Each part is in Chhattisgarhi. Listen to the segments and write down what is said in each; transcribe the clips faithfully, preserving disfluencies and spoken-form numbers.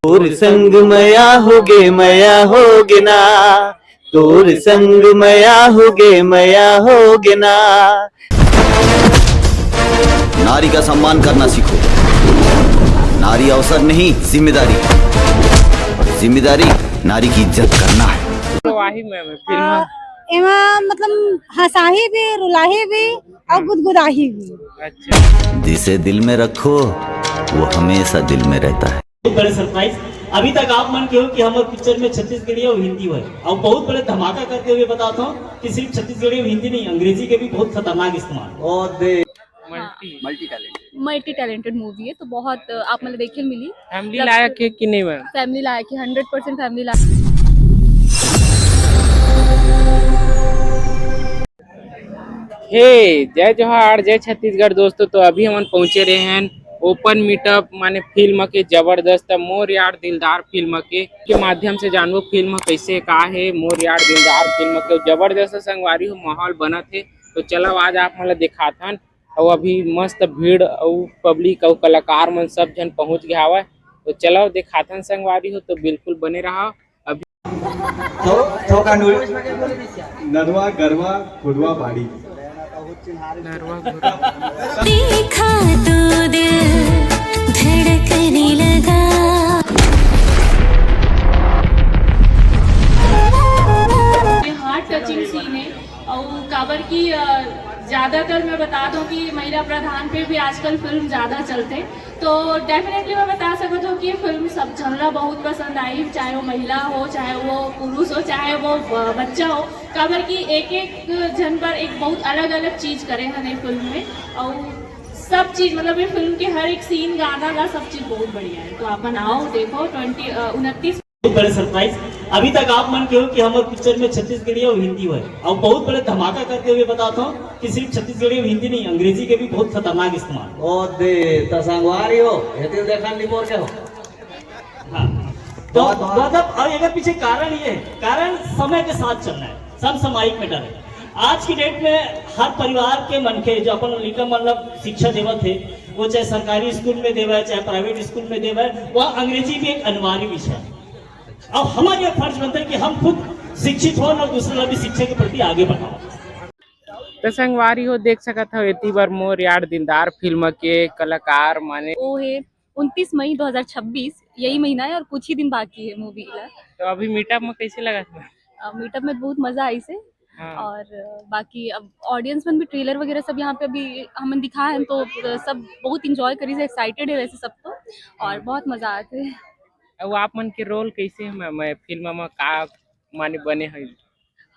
तोर संग मया होगे, मया होगे ना। तोर संग मया होगे, मया होगे ना। नारी का सम्मान करना सीखो। नारी अवसर नहीं, जिम्मेदारी। और जिम्मेदारी नारी की इज्जत करना है। तो वही मैम है फिल्म। एमा मतलब हंसाही भी, रुलाही भी और गुदगुदाही भी। अच्छा। जिसे दिल में रखो, वो हमेशा दिल में रहता है। बहुत बड़े सरप्राइज। अभी तक आप मन के हो कि हमर पिक्चर में छत्तीसगढ़ी और हिंदी होय, और बहुत बड़े धमाका करते हुए बताता हूँ कि सिर्फ छत्तीसगढ़ी और हिंदी नहीं, अंग्रेजी के भी बहुत खतरनाक इस्तेमाल। और दे मल्टी मल्टी टैलेंटेड मूवी है, तो बहुत अ, आप मतलब देखे मिली। फैमिली लायक है कि नहीं मैम? फैमिली लायक है, हंड्रेड परसेंट फैमिली लायक। हे, जय जोहार, जय छत्तीसगढ़ दोस्तों। तो अभी हमन पहुंचे रहे हैं ओपन मीटअप माने फिल्म के जबरदस्त मोर यार दिलदार फिल्म के, के माध्यम से जानबो फिल्म कैसे का है। मोर यार दिलदार फिल्म के जबरदस्त संगवारी हो माहौल बनत है। तो चलो आज आप मन ला दिखाथन। और अभी मस्त भीड़ और पब्लिक और कलाकार मन सब झन पहुंच गया हवय। तो चलो दिखाथन संगवारी हो, तो बिल्कुल बने रहा। अभी थो-, थोका नू-, नरवा गरवा खुदवा बाड़ी। देखा तो दिल धड़कने लगा। हार्ट टचिंग सीन है। और काबर की अ, ज्यादातर मैं बता दूं कि महिला प्रधान पे भी आजकल फिल्म ज्यादा चलते, तो डेफिनेटली मैं बता सकत हूँ कि ये फिल्म सब झन ला बहुत पसंद आई, चाहे वो महिला हो, चाहे वो पुरुष हो, चाहे वो ब-, बच्चा हो। काबर की एक एक झन पर एक बहुत अलग अलग चीज करे हन ये फिल्म में। और सब चीज मतलब ये फिल्म के हर एक सीन, गाना ला, सब चीज बहुत बढ़िया है। तो आप मन आओ, देखो। ट्वेंटी उनतीस बहुत बड़े सरप्राइज। अभी तक आप मन के हो कि हमर पिक्चर में छत्तीसगढ़ी और हिंदी होय, और बहुत बड़े धमाका करते हुए बताता हूँ कि सिर्फ छत्तीसगढ़ी और हिंदी नहीं, अंग्रेजी के भी बहुत खतरनाक इस्तेमाल। ओ दे, त संगवारी हो, हेतिल देखन निपोर के हो। हाँ। तो बहुत, बहुत। मतलब, अब एकर पीछे कारण ये है, कारण समय के साथ चलना है, समसामयिक मैटर है। आज की डेट में हर परिवार के मनखे जो अपन लइका मतलब शिक्षा देवत है, वो चाहे सरकारी स्कूल में देवे, चाहे प्राइवेट स्कूल में देवे, वह अंग्रेजी भी एक अनिवार्य विषय है। अब हमारा यह फर्ज बनता है कि हम खुद शिक्षित हों और दूसरे ला भी शिक्षा के प्रति आगे बढ़ाओ। तो संगवारी हो, देख सकत हो, एती बार मोर यार दिलदार फिल्म के कलाकार माने वो है उनतीस मई दो हज़ार छब्बीस, यही महीना है और कुछ ही दिन बाकी है मूवी ला। तो अभी मीटअप में कैसे लगा था? अ, मीटअप में बहुत मजा आई से। हाँ। और अ, बाकी अब ऑडियंस मन भी ट्रेलर वगैरह सब यहाँ पे अभी हमन दिखा है, तो अ, सब बहुत इंजॉय करी से, एक्साइटेड है वैसे सब तो, और हाँ। बहुत मजा आते है। अब आप मन के रोल कैसे है मैं, मैं फिल्म में का माने बने है?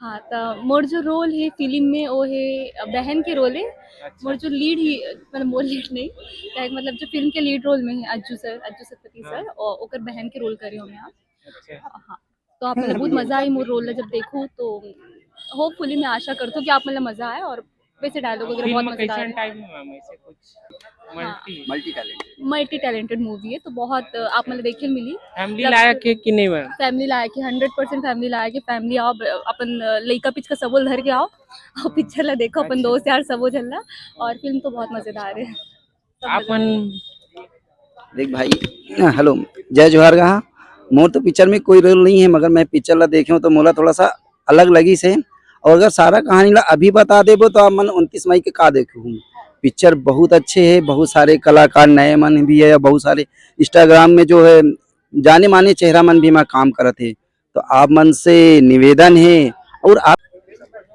हाँ, तो मोर जो रोल है फिल्म में, वो है अ, बहन के रोल है। अच्छा। मोर जो लीड ही, मतलब मोर लीड नहीं, लाइक मतलब जो फिल्म के लीड रोल में है अज्जू सर, अज्जू सतपथी हाँ। सर, और ओकर बहन के रोल करे हो मैं आप। अच्छा। हाँ, तो आप मतलब बहुत मजा आई मोर रोल ला जब देखू तो, होपफुली मैं आशा करती हूँ कि आप मतलब मजा आए। और वैसे डायलॉग वगैरह फिल्म बहुत मजेदार कैसन है। टाइप है मैम, ऐसे कुछ हाँ। Multi multi talented multi talented movie है, तो बहुत अ, आप मतलब देखे मिली। फैमिली मतलब लायक है कि नहीं मैम? फैमिली लायक है, हंड्रेड परसेंट फैमिली लायक है। फैमिली आओ, ब-, अपन अ, लइका पिचका सबो ल धर के आओ और पिक्चर ला देखो अपन अच्छा। दोस्त यार सबो झन ला। और फिल्म तो बहुत मजेदार है। आप मन देख भाई, हेलो, जय जोहार गा। मोर तो पिक्चर में कोई रोल नहीं है, मगर मैं पिक्चर ला देखे हूँ तो मोला थोड़ा सा अलग लगी से। और अगर सारा कहानी ला अभी बता देबो तो आप मन उनतीस मई के का देखहू। पिक्चर बहुत अच्छे है, बहुत सारे कलाकार नए मन भी है, बहुत सारे इंस्टाग्राम में जो है जाने माने चेहरा मन भी मैं काम करत है। तो आप मन से निवेदन है। और आप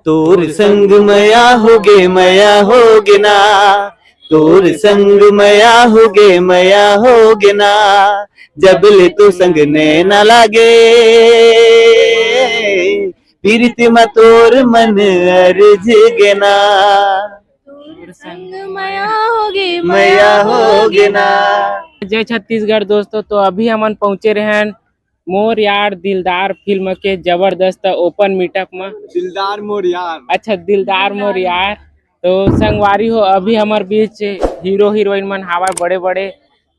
तोर संग मया होगे, मया होगे ना। तोर संग मया होगे, मया होगे ना। जब ले तो संग नैना लागे, पीरित म तोर मन अर्झगे ना। तोर संग मया होगे, मया होगे ना। जय छत्तीसगढ़ दोस्तों, तो अभी हमन पहुंचे रहन मोर यार दिलदार फिल्म के जबरदस्त ओपन मीटअप में। दिलदार मोर यार। अच्छा, दिलदार मोर यार। तो संगवारी हो, अभी हमर बीच हीरो हीरोइन मन हावय बड़े बड़े।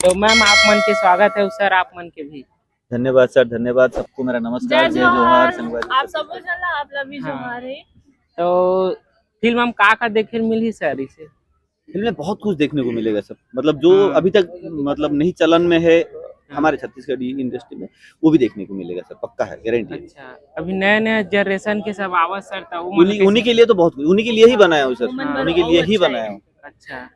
तो मैम, आप मन के स्वागत है, सर आप मन के भी। धन्यवाद सर, धन्यवाद सबको, मेरा नमस्कार, जय जय जोहार, जोहार। संगवारी आप सबो झन ला, आप ला भी हाँ। जोहार है। तो फिल्म में का का देखे ल मिलही सर इसे? फिल्म में बहुत कुछ देखने को मिलेगा सर, मतलब जो हाँ। अभी तक मतलब नहीं चलन में है, हमारे छत्तीसगढ़ी इंडस्ट्री में वो भी देखने को मिलेगा सर, पक्का है, गारंटी है। अच्छा, अभी नया नया जनरेशन के सब आवत सर, तो वो मन उन्हीं कैसे- उन्हीं के लिए तो बहुत, उन्हीं के लिए ही बनाया हूँ सर, Woman उन्हीं के लिए ही अच्छा है। बनाया हूँ। अच्छा,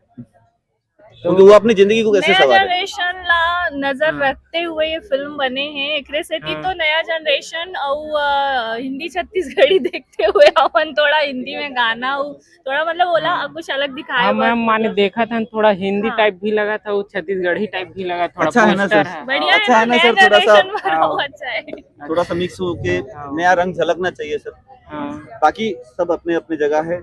क्योंकि वो अपनी जिंदगी को कैसे नया संवारे। जनरेशन ला नजर हाँ। रखते हुए ये फिल्म बने हैं। एकरे सेती हाँ। तो नया जनरेशन अउ अ, हिंदी छत्तीसगढ़ी देखते हुए अपन थोड़ा हिंदी में गाना अउ थोड़ा मतलब ओला हाँ। कुछ अलग दिखाए हाँ बर मैम, माने मतलब देखा था थोड़ा हिंदी हाँ। टाइप भी लगा था, वो छत्तीसगढ़ी टाइप भी लगा, थोड़ा अच्छा है ना पोस्टर सर? है। बढ़िया है अच्छा ना, है ना नया सर, थोड़ा सा जनरेशन बर हाँ। वो अच्छा है। थोड़ा सा मिक्स होके हाँ। नया रंग झलकना चाहिए सर। हाँ। बाकी सब अपने अपने जगह है,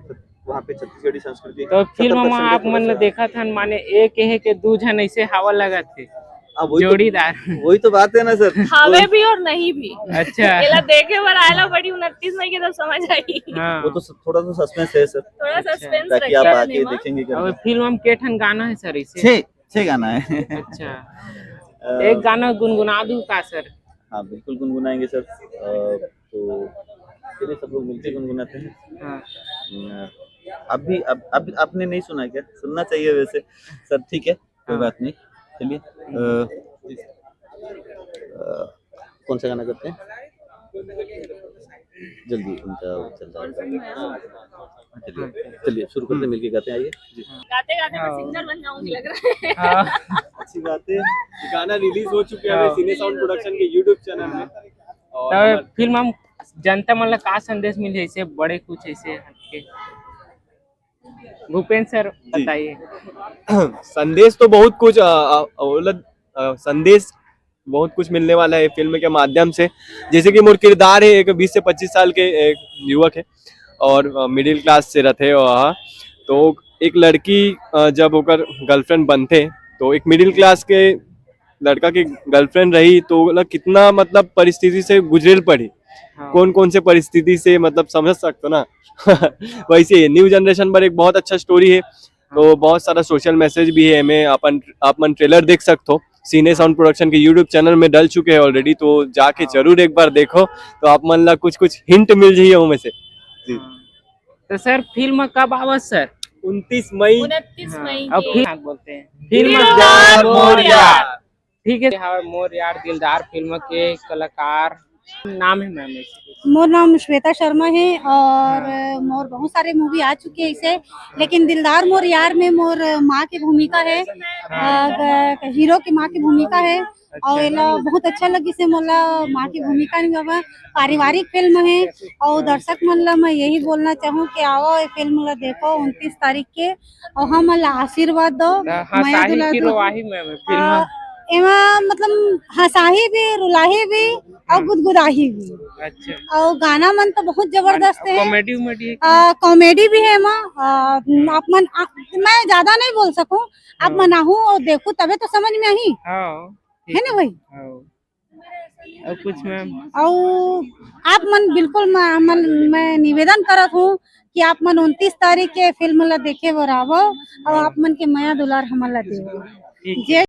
वहाँ पे छत्तीसगढ़ी संस्कृति तो सत्तर फिल्म में percent आप है, मन थोड़ा ला सा- देखा था माने एक है के दू झन ऐसे हवा लगा थे हाँ, वही तो, जोड़ीदार। वही तो बात है ना सर। हवे भी और नहीं भी। अच्छा, एला देखे बर आए ला पड़ी उनतीस मई के, तब समझ आई। हाँ। वो तो स- थोड़ा सा सस्पेंस है सर, थोड़ा अच्छा। सस्पेंस ताकि आप रखिए आके एमा। देखेंगे अब करके। फिल्म में के ठन गाना है सर इसे? छः छः गाना है। अच्छा, अ, एक गाना गुनगुना दूं का सर? हाँ, बिल्कुल गुनगुनाएंगे सर। अ, तो चलिए, सब लोग मिलके गुनगुनाते हैं। हाँ। अ, अभी अब अब आपने नहीं सुना क्या? सुनना चाहिए वैसे सर। ठीक है, कोई हाँ। बात नहीं। चलिए, अ, अ, कौन सा गाना करते हैं? जल्दी उनका चल रहा है। चलिए, चलिए, शुरू करते हैं, मिलके गाते हैं, आइए। गाते गाते मैं हाँ। सिंगर बन जाऊंगी लग रहा है। हाँ। अच्छी बात है। ये गाना रिलीज हो चुके हैं हाँ। सिने साउंड प्रोडक्शन के यूट्यूब चैनल में। और तो हमारे- फिल्म हम जनता मन ला का संदेश मिले, ऐसे बड़े कुछ ऐसे हटके? भूपेंद्र सर, जी। बताइए। संदेश तो बहुत कुछ अ, अ, मतलब अ, संदेश बहुत कुछ मिलने वाला है फिल्म के माध्यम से। जैसे कि मोर किरदार है एक बीस से पच्चीस साल के एक युवक है और मिडिल क्लास से रहते हैं वह। तो एक लड़की अ, जब ओकर गर्लफ्रेंड बनते तो एक मिडिल क्लास के लड़का के गर्लफ्रेंड रही तो ओला कितना मतलब परिस्थिति से गुजरेल पड़ी। हाँ। कौन कौन से परिस्थिति से मतलब समझ सकते हो ना। वैसे ही न्यू जनरेशन पर एक बहुत अच्छा स्टोरी है। तो बहुत सारा सोशल मैसेज भी है एमे। अपन आप मन ट्रेलर देख सकते हो, सिने साउंड प्रोडक्शन के यूट्यूब चैनल में डल चुके हैं ऑलरेडी, तो जाके हाँ। जरूर एक बार देखो। तो आप मन ला कुछ कुछ हिंट मिल जाइए ओमे से। जी। हाँ। तो सर, फिल्म कब आवत सर? उनतीस मई। उनतीस मई अब के फिर बोलते हैं फिल्म दिलदार मोर यार। ठीक है, हाँ, मोर यार दिलदार फिल्म के कलाकार नाम है मैम? मोर नाम श्वेता शर्मा है और मोर बहुत सारे मूवी आ चुके हैं इसे, लेकिन दिलदार मोर यार में मोर माँ की भूमिका है, अ, हीरो की माँ की भूमिका है और एला बहुत अच्छा लगिस हे मोला। माँ की भूमिका निभावा, पारिवारिक फिल्म है और दर्शक मन ला मैं यही बोलना चाहूँ कि आओ ये फिल्म ला देखो उनतीस तारीख के और हमन ला आशीर्वाद दो, हाँ, मया साही दुलार की दो। रोवाही में, में फिल्म। आ, एमा मतलब हंसाही भी, रुलाही भी और गुदगुदाही भी। अच्छा। और गाना मन तो बहुत जबरदस्त है। कॉमेडी उमेडी है? आ, कॉमेडी भी है एमा। आ, आप मन आ, मैं ज्यादा नहीं बोल सकूं, आप हाँ। मन आहू और देखू तबे तो समझ में आही, हाँ, है ना भाई? हाँ। और कुछ मैम? और आप मन बिल्कुल म-, मन, मैं निवेदन करत हूँ कि आप मन उनतीस तारीख के फिल्म ला देखे बर आवो और आप मन के मया दुलार हमन ला देवो। ठीक जय